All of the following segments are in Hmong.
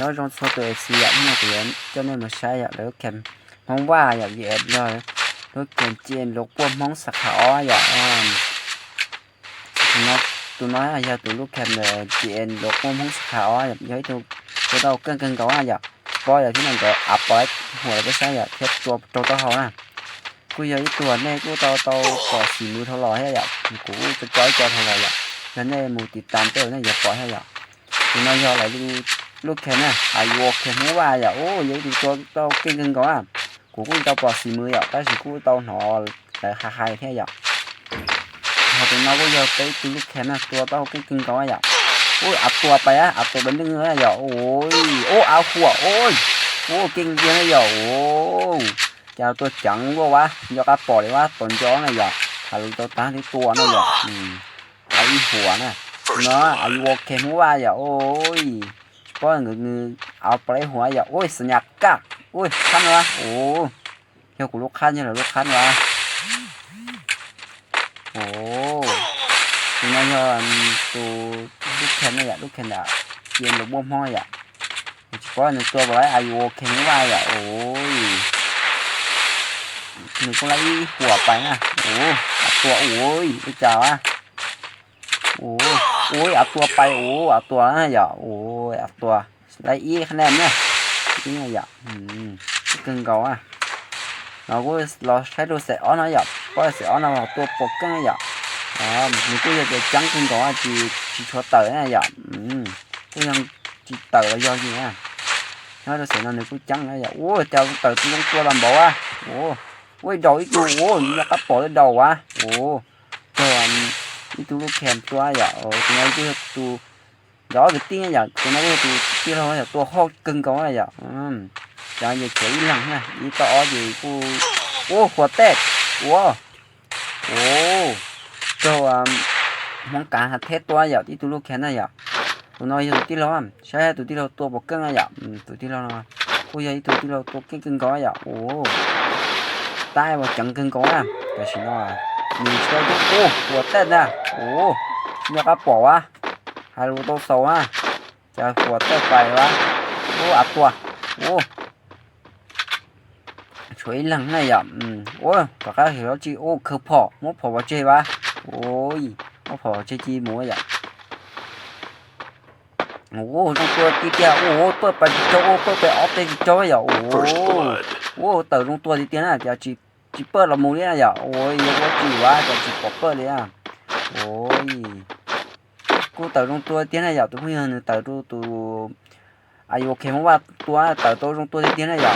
Nyob zoo txhua tus F C yom, hnub no kuv yuav coj nej mus saib yom, lub game Hmoob Vaj yom, vs yog lub game G N Lus Puaj Hmoob sab qha ob yom. Tus no yog tus lub game G N Lus Puaj Hmoob sab qha ob yom, yog ib tug tua tau keej kawg nkaus na yom. Tsis paub yog thiab no nkawd av pom huam los peb saib yom, thiab tua raug taub hau na. Kuj yog ib tug nej kuj tau tau pom xim mws dhau los thiab yom, kuv kuj tau tso ib co dhau los yom. Yog nej mus tiv tas tej nej yuav pom thiab yom. Tus no yog lawv lub game na, Are you okay Hmoob Vaj yom, yog ib tug tua tau keej kawg nkaus na. Kuv kuj tau pom xim mws yom, tab sis kuj tau hnov lawv hais hais thiab yom. Ho tus no kuj yog peb ib tug lub game na, tua tau keej kawg nkaus yom. Ub, av tua pais, av tua pais neej yom, ub, av huam, ub, keej tiag na yom, ub. Cas tua ceev luaj ua, nco qab pom li ua, tos nco na yom, hais lus tau tag twb tua na yom. Av ib huam na, no, Are you okay Hmoob Vaj yom, ub, tsis paub nkawd av pom li huam yom, ub, xas nyas kaj, ub, qhab no, ub, yog kuv lub qhab yog lawv lub qhab no. Ub, tus no yog tus lub game na yom, lub game ntawm G N Lus Puaj Hmoob yom. Tsis paub nws tua pom lawm, Are you okay Hmoob Vaj yom, ub. Nws kuj lawv ib huam pais na, ub, av tua, ub, ua cas a. Ub, av tua pais, ub, av tua na yom, ub, av tua. Lawv ib qhab na, ib na yom, ib kawg nkaus na. No kuj los saib rau xeem ob no yom, paub xeem ob no los tua pom keej yom. Nws kuj yog tias ceeb kawg nkaus, tsis, tsis tshua tawm na yom. Kuj yog tsis tawm los yog li na. Nyob rau xeem no nws kuj ceeb na yom. Ua cas tawm tus zoo tua los npaum a. Ua daus ib tug, ua nco qab pom daus a. Ua raug ib tug lub cam tua yom. Tus no kuj yog tus, nkawd ob kwv tij yom, tus no kuj yog tus tij laug yom, tua hauj kawg nkaus yom. Cov ces tshuav ib leeg na, ib toj ob ces kuj, ua huam tej, ua, ua, raug Hmoob Kav Hav Theb tua yom, ib tug lub cam na yom. Tus no yog tus tij laug, saib tus tij laug tua pom keej yom, tus tij laug no kuj yog ib tug tij laug tua keej kawg nkaus yom. Ua, tab ua ceev kawg nkaus na, tam sim no nws tsis tau, ua huam tej na, ua, nco qab pom a, hais lus tau xaus a, cas huam tej pais a, ua av tua, ua, tshuav ib leeg na yom. Ua tom qab him los tsis ua khaws phom, muab phom pov tseg a, ua, muab phom pov tseg cia mus yom. Ua zoo tua tiag tiag, ua pawj pais tsis raug, ua pawj pais ob teg tsis raug yom. Ua, ua tawm zoo tua tiag tiag na, cas tsis pawj los mus li na yom. Ua yuav ua tsis ua cas tsis pom pawj li na. Ua, kuj tawm zoo tua tiag na yom, tus phooj ywg nws tawm rau tus Are you okay Hmoob Vaj tua, tawm tau zoo tua tiag tiag na yom.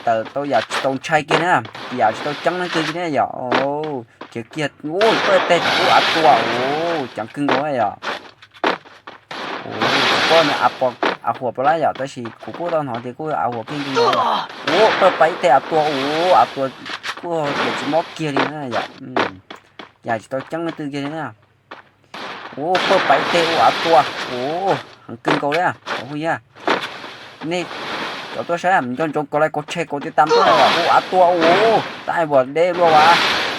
Tawm tau yam tsis tau ntshai kiag na, yam tsis tau ceeb leej twg kiag na yom. Khiav kiag, ua pawj teg, ua av tua, ua ceev kawg nkaus na yom. Tsis paub nws av huam pom lab yom, tab sis kuv kuj tau hnov tias kuj av huam keej kawg nkaus. Ua pawj pais ib teg av tua, ua av tua kuj yam tsis mob kiag li na yom. Yam tsis tau ceeb leej twg kiag li na. Ua pawj pais ib teg ua av tua, ua heev kawg nkaus li cov phooj ywg. Nej cov tuaj saib nco ntsoov kom like, kom share, kom tiv tam tuaj, ua av tua, ua tab ua deb luaj a,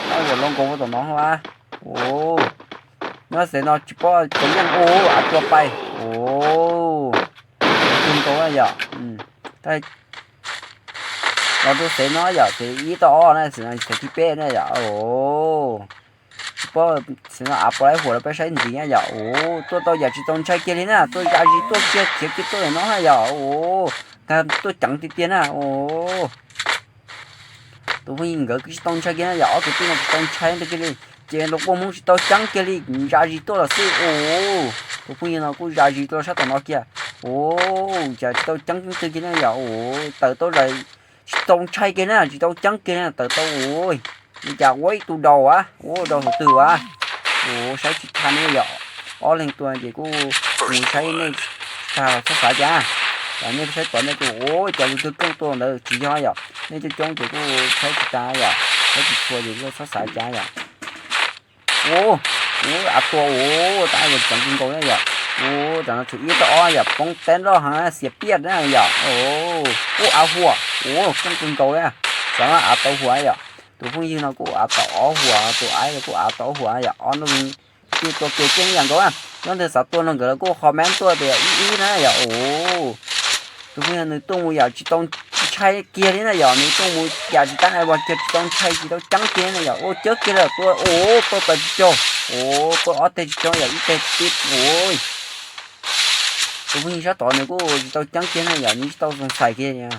tab ua loj nkaus ua tom no a. Ua, nyob xev no tsis paub cov yeej, ua av tua pais, ua kawg nkaus yom. Los rau xev no yom, xev ib toj ob na, xev no xev thib peb na yom. Tsis paub xev no av pom lab huam los peb saib ntxiv na yom. Ua tuaj tau yam tsis tau ntshai kiag li na, tuaj zam zis tuaj kiag khiav kiag tuaj no na yom. Ua, nkag tuaj ceev tiag tiag na. Ua, tus phooj ywg nkawd tsis tau ntshai kiag na yom, ob kwv tij no tsis tau ntshai kiag li, ces los kuj Hmoob tsis tau ceeb kiag li, zam zis tuaj los xwb. Ua, tus phooj ywg no kuj zam zis tuaj sab tom no kiag. Ua, cas tsis tau ceeb leej twg kiag na yom. Ua, tawm tau tsis tau ntshai kiag na, tsis tau ceeb kiag na, tawm tau ua, li cas ua ib tug daus a, ua daus thaum twg a. Ua saib tsis tag ne yom, ob leeg tua ces kuj mus saib nej tsis tag los txhob xav cas. Yog nej saib tom nej kuj ua cas tus twg keej tua ntawd tsis yog yom, nej coob coob ces kuj saib tsis tag yom, saib tsis txhua ces kuj txhob xav cas yom. Ua, ua av tua, ua tab ua ceev kawg nkaus na yom. Ua tam no tshuav ib toj ob yom, poob teb loj heev xiam piaj na yom. Ua av huam, ua keej kawg nkaus na. Tam no av tau huam yom. Tus phooj ywg no kuj av tau ob huam, tus aib kuj av tau ob huam yom. Ob nub twb tua kev keej ib yam nkaus na. Nyob ntawd xav tua nrog nkawd los kuj comment tuaj tias ib ib na yom. Ua, Tus phooj ywg nws tuaj mus yam tsis tau ntshai kiag li na yom, nws tuaj mus yam tsis tab ais vas kiag, tsis tau ntshai tsis tau ceeb kiag na yom. Ua cawb kiag lawm, tua ua pawg pawg tsis raug, ua pawg ob teg tsis raug yom, ib teg tib ua. Tus phooj ywg sab tod nws kuj tsis tau ceeb kiag na yom, nws tsis tau zoo xais kiag.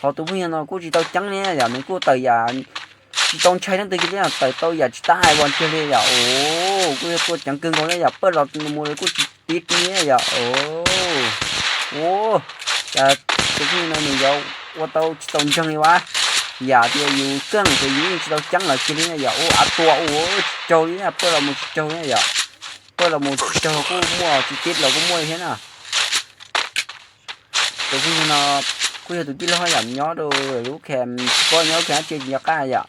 Ho tus phooj ywg no kuj tsis tau ceeb li yom, nws kuj tawm yam tsis tau ntshai leej twg kiag li, tawm tau yam tsis tab ais vas kiag li yom. Ua kuj yog tua ceev kawg nkaus li yom, pawg los mus kuj tsis tib li yom. Ua cas tus phooj ywg no nws yuav ua tau tsis tau ntseeg li ua, yam tias yus keej ces yus yeej tsis tau ceeb lawm kiag li na yom. Ua av tua ua tsis raug li na, pawg los mus tsis raug li na yom, pawg los mus tsis raug kuj muaj, tsis tib los kuj muaj li thiab na. Tus phooj ywg no kuj yog tus tij laug yom, nyob rau lub khe, tsis paub nyob lub khe dab tsi, tsis nco qab yom.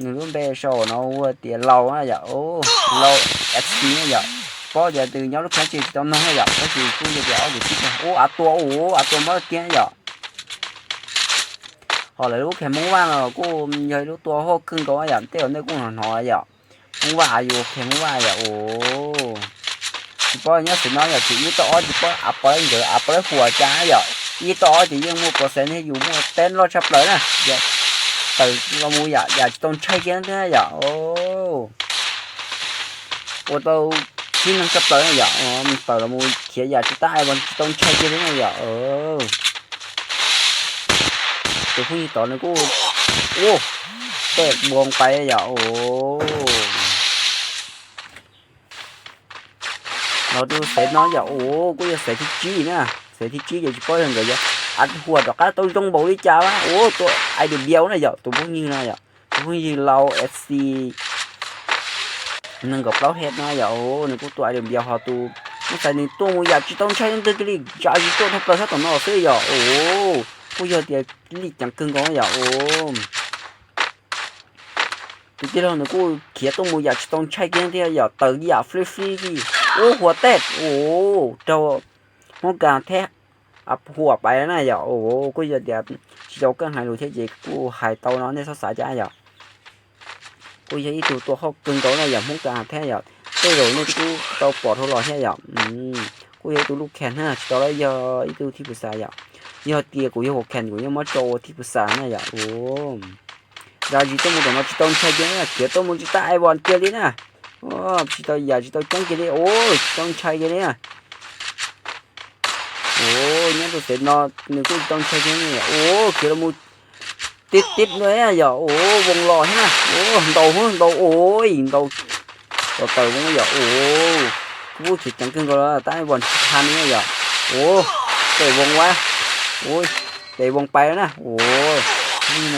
Nws lub npe sau no hu tias Lau na yom, Lau F C na yom. Tsis paub tias nws nyob lub khe dab tsi tsis tau noog na yom, tab sis kuj yog tias ob tug tij laug. Ua av tua ua av tua mob kiag yom. Ho lawv lub khe Hmoob Vaj no kuj yog ib lub tua hauj kawg nkaus yom, tej zaum nej kuj hnov hnov yom. Hmoob Vaj, yus khe Hmoob Vaj yom. Tsis paub nyob xwm no yog tsis ib toj ob tsis paub av pov lawv nkawd av pov lawv huam cas yom. Ib toj ob ces yeej muaj pov xev thiab yus muaj teb loj tshaj plaws na. Tawm los mus yam yam tsis tau ntshai kiag thiab yom. Ua tau tib neeg tshaj plaws na yom, tawm los mus khiav yam tsis tab ais vas tsis tau ntshai kiag thiab na yom. Tus phooj ywg tod nws kuj, ua tej voo pais yom. Los rau xev no yom, ua kuj yog xev thib tsib na. Xev thib tsib ces tsis paub yog nkawd yuav av huam rov qab tau zoo npaum li cas na. Ua tua ais diav npias na yom, tus phooj ywg no yom, tus phooj ywg Lau F C nees nkaum plaub het no yom. Nws kuj tua ais diav npias, ho tus Hmoob Xais nws tuaj mus yam tsis tau ntshai leej twg kiag li, zam zis tuaj dhau plaws sab tom no xwb yom. Ua kuj yog tias lij ceev kawg nkaus yom. Tus tij laug nws kuj khiav tuaj mus yam tsis tau ntshai kiag thiab yom, tawm yam fli fli li. Ua huam tej, ua raug Hmoob Kas thiab huam pais na yom. Kuj yog tias tsis tau keej hais lus thiab ces kuj hais tau no nej txhob xav cas yom. Kuj yog ib tug tua hauj kawg nkaus na yom, Hmoob Kas thiab yom. Tej zaum nej kuj tau pom dhau los thiab yom. Kuj yog ib tug lub khees na, tsis tau lawv yog ib tug thib pus xas yom. Yog tias kuv yog huam khees kuv yeej muab tso ua thib pus xas na yom. Zam zis tuaj mus tom no tsis tau ntshai kiag, khiav tuaj mus tsis tab ais vas kiag li na. Tsis tau yam tsis tau ceeb kiag li, tsis tau ntshai kiag li na. Nyob rau xev no nws kuj tsis tau ntshai kiag, ua khiav los mus tib tib no yom, ua voo los thiab na, ua ntaus hwb ntaus ua ntaus, tau tawm voo yom, ua kuj khiav ceev kawg nkaus los tab ais vas tsis tau li yom, ua tes voo ua, ua tes voo pais na, ua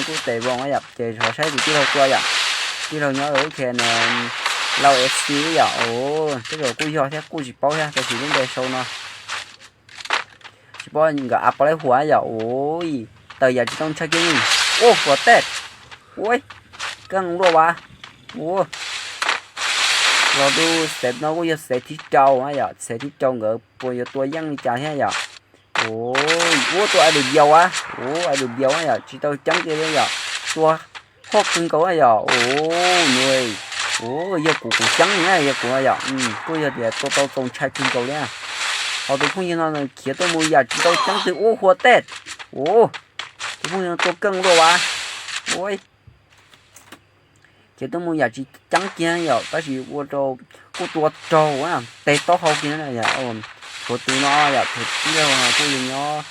kuj tes voo yom, ces ho saib tus tij laug tua yom, tij laug nyob lub khe Lau F C yom, tej zaum kuj yog thiab kuj tsis paub thiab, tab sis lub npe sau no. Tsis paub nkawd av pov lawv huam yom, ua tawm yam tsis tau ntshai kiag li. Ua huam tej, ua keej luaj vas, ua los rau xev no kuj yog xev thib rau na yom, xev thib rau nkawd puas yuav tua yeej li cas thiab yom. Ua tua ais diav npias, ua ais diav npias na yom, tsis tau ceeb kiag li yom, tua hauj kawg nkaus na yom, ua nws, ua yog kuv kuv ceeb na yog kuv na yom, kuj yog tias tua tau txaus ntshai kawg nkaus li. Ho tus phooj ywg no nws khiav tuaj mus yam tsis tau ceeb twg, ua huam tej, ua tus phooj ywg no tua keej luaj vas, ua ces tuaj mus yam tsis ceeb kiag yom, tab sis ua rau kuj tua raug na, teg taub hau kiag na yom. Tshuav tus no yom, tus tij laug no kuj yog nyob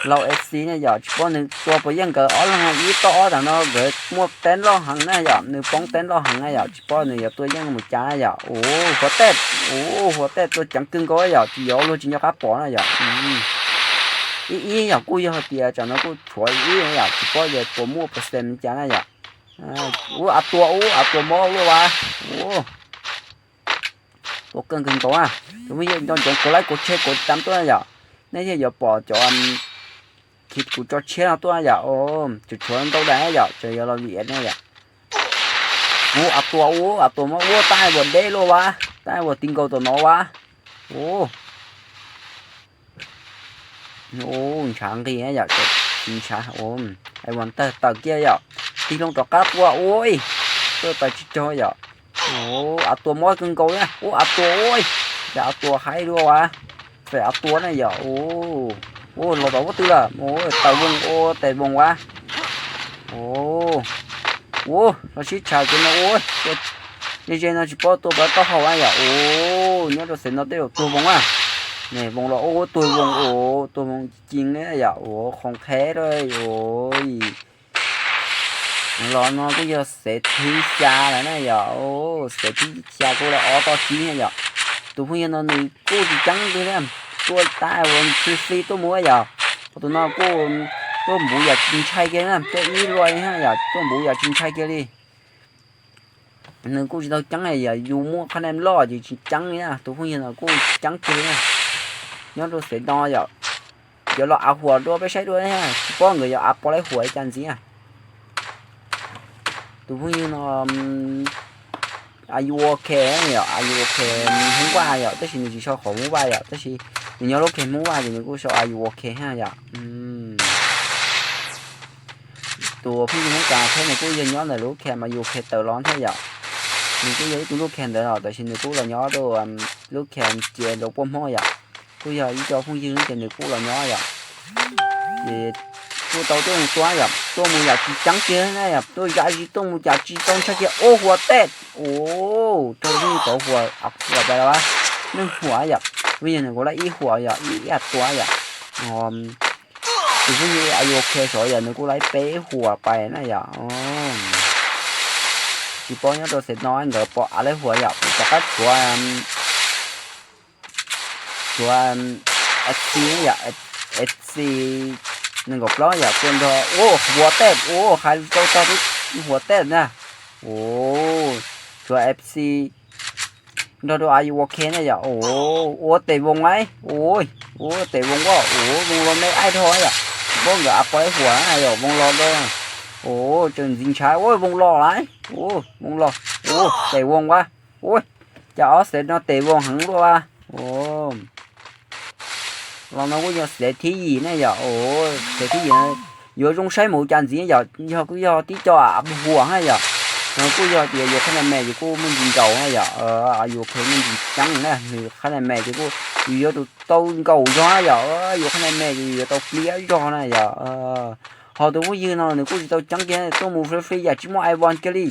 Lau F C na yom, tsis paub nws tua puas yeej nkawd ob leeg, ib toj ob tam no nkawd muaj teb loj heev na yom, nws poob teb loj heev na yom, tsis paub nws yuav tua yeej mus cas na yom. Ua huam tej, ua huam tej tua ceev kawg nkaus yom, tsis yog luag tsis nco qab pom na yom. Ib ib yom, kuj yog hais tias tsam no kuj tshuav ib ib na yom, tsis paub yuav puas muaj percent cas na yom. Ua av tua, ua av tua mob luaj vas, ua tua keej kawg nkaus na. Tus phooj ywg nco ntsoov kuv like kuv share kuv tam tuaj na yom, nej thiaj yuav pom cov kis kuv tso tshiab no tuaj na yom. Tseem tshuav ntau dais na yom, tseem yuav los vim na yom. Ua av tua, ua av tua mob, ua tab ais vas deb luaj vas, tab ais vas ti nkaus tom no vas. Ua ntshav nqis yom, tsis ntshav, ais vas tawg tawm kiag yom. Tig loo rov qab tua ua, tuaj tawm tsis raug yom. Av tua mob kawg nkaus na, ua av tua ua, cas av tua haib luaj vas, fem av tua na yom. Ua Ua los tom ub twg lawm, tawm voos ua tes voos ua. Ua los sib tshav kiag no ua, ze ze no tsis paub tua pov taub hau a yom. Ua nyob rau xev no tej zaum tuag voos a. Ne voos los ua tuag voos ua tuag voos ci ci ne yom, ua qhoo qhev rau ua. Los no kuj yog xev thib xya lawm na yom, xev thib xya kuj lawm ob tog tsib na yom. Tus phooj ywg no nws kuj tsis ceeb twg na, tuaj tab ua xwb xwb tuaj mus yom. Tus no kuj tuaj npuv yam tsis ntshai kiag na, tuaj ib luaj li na yom, tuaj npuv yam tsis ntshai kiag li. Nws kuj tsis tau ceeb yom, yus muaj qhab naj loj ces tsis ceeb li na, tus phooj ywg no kuj tsis ceeb kiag li na. Nyob rau xev no yom, yuav los av huam dua peb saib dua, tsis paub nkawd yuav av pov laib huam li cas ntxiv. Tus phooj ywg no, are you okay yom, are you okay, Hmoob Vaj yom, tab sis nws tsis sau qhov Hmoob Vaj yom, tab sis nws nyob lub khe Hmoob Vaj ces nws kuj sau are you okay ha yom. Tus phooj ywg Hmoob Kas thiab nws kuj yog nyob ntawm lub khe mas are you okay tawm los thiab yom. Nws kuj yog ib tug lub khe ntawd los tab sis nws kuj los nyob rau lub khe cia rau puaj Hmoob yom. Kuj yog ib co phooj ywg ces nws kuj los nyob yom. Ces kuj tau tuaj mus tua yom, tuaj mus yam tsis ceeb kiag na yom, tuaj zam zis tuaj mus yam tsis tau ntshai kiag ua huam tej. Ua rau lub tauv huam, huam pais los neeg huam yom, vim yog nws kuj laj ib huam yom, ib tua yom. Tus phooj ywg are you okay saud yom, nws kuj laj peb huam pais na yom. Tsis paub nyob rau xev no nkawd pov av laib huam yom, kuv rov qab tshuav, tshuav F C yom, F C nees nkaum plaub yom, tuaj nrog ua huam tej, ua hais tsis tau tog huam tej na. Ua tshuav F C nrog rau are you okay na yom. Ua tes voos a, ua tes voos a, ua voos los me aib dhau yom, tsis paub nkawd av pov laib huam na yom, voos los rau. Ua tseem ntxim ntshai, ua voos los lawm, ua voos los, ua tes voos a, ua cas ob xev no tes voos heev luaj a. Los no kuj yog xev thib yim na yom, xev thib yim yuav zoo saib mus cas ntxiv yom, yog kuj yog tib co huam na yom. No kuj yog tias yus qhab naj me ces kuj muaj ntsis nkaus na yom, yus kheev muaj ntsis ceeb na, nws qhab naj me ces kuj yus yuav tsum tau nkaus zog na yom, yus qhab naj me ces yus yuav tau pliab zog na yom. Ho tus phooj ywg no nws kuj tsis tau ceeb kiag, tuaj mus fli fli yam tsis muaj ai von kiag li.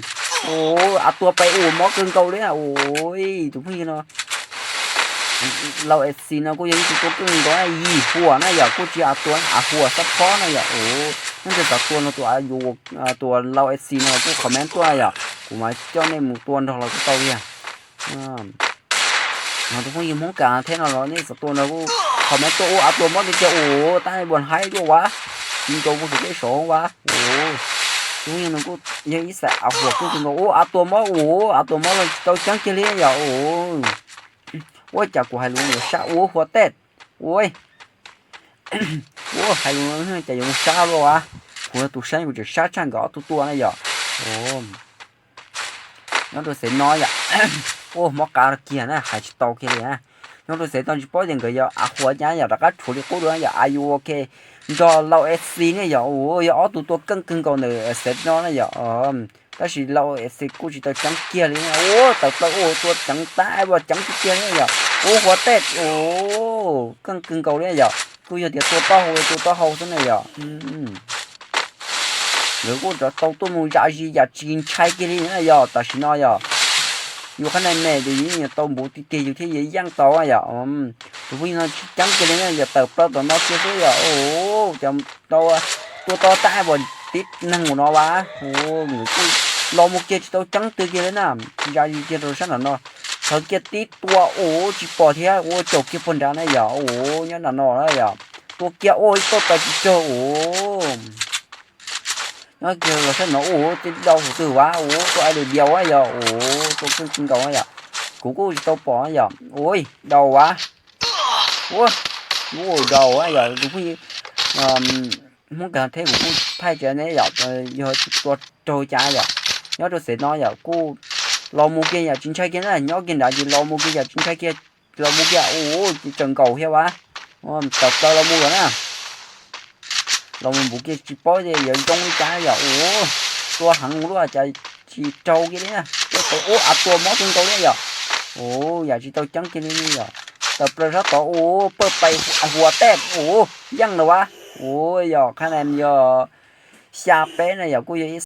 Ua av tua pais ua mob kawg nkaus li. Ua tus phooj ywg no, Lau F C no kuj yog ib tug tua kawg nkaus, yim huam na yom, kuj tsis av tua, av huam xab phob na yom. Ua nyob ntawd xav tua no tus av, tus Lau F C no kuj comment tuaj yom, kuv mam coj nej mus tua nrog los kuj tau li. Ho tus phooj ywg Hmoob Kas thiab no los nej xav tua nrog kuj comment tuaj, ua av tua mob tiag tiag, ua tab npua haib zuaj ua, tsis nkaus kuv saum tej saud ua. Tus phooj ywg no kuj yog ib xav av huam kawg nkaus, ua av tua mob, ua av tua mob los tsis tau ceeb kiag li yom. Ua cas kuv hais lus yuav sab ua huam tej, ua, ua hais lus cas yuav sab luaj a. Kuv yog tus saib kuv tseem sab tshaj nkawd ob tug tua na yom. Nyob rau xev no yom, ua mob qab kiag na, hais tsis tau kiag li na. Nyob rau xev no tsis paub tias nkawd yog av huam cas yom, rov qab tshuav li qub dua yom, are you okay nrog Lau F C ne yom, ua yog ob tug tua keej kawg nkaus ntawm xev no na yom. Tab sis Lau F C kuj tsis tau ceeb kiag li na, ua tawm plaws ua tua ceev tab ua ceev tiag tiag li yom, ua huam tej, ua keej kawg nkaus li yom, kuj yog tias tua taub hau tua taub hau xwb na yom. Nkawd kuj rov tau tuaj mus zam zis yam tsis ntshai kiag li na yom, tam sim no yom. Yus qhab naj me ces yus yeej yuav tau npuv tiag tiag yus thiaj yuav yeej tau yom. Tus phooj ywg no tsis ceeb kiag li na yom, tawm plaws tom no kiag xwb yom. Cas tau tua tau tab ua tib neeg ua no vas, nkawd kuj los mus kiag tsis tau ceeb twg kiag li na. Zam zis kiag rau sab nram no, sawv kiag tib tua ua tsis pom thiab, ua caum kiag puag nrad na yom, ua nyob nram no na yom. Tua kiag ua ib tauj taw tsis raug ua. Nyob kiag los sab no ua tib dau hauv twg vas, ua tua ai lwm diaus yom, ua tua keej kawg nkaus yom. Kuv kuj tsis tau pom yom, ua dau vas, ua, ua dau yom, tus phooj ywg Hmoob Kas thiab kuv kuj thaij tsis ne yom, yog tsis tua raug cas yom. Nyob rau xev no yom kuj los mus kiag yom, tsis ntshai kiag na, nyob kiag nrad ces los mus kiag yom, tsis ntshai kiag, los mus kiag ua ces tseem nkaus thiab vas, tawm plaws los mus lawm na. Los mus npuv kiag tsis paub ces yuav zoo li cas yom, ua tua heev luaj cas tsis raug kiag li na, ua av tua mob kawg nkaus li yom. Ua yam tsis tau ceeb kiag li yom, Plaws sab tod ua pawg pais huas tej ua yeej lawm as. Ua yog qhab na yog xya peb na yog kuj yog ib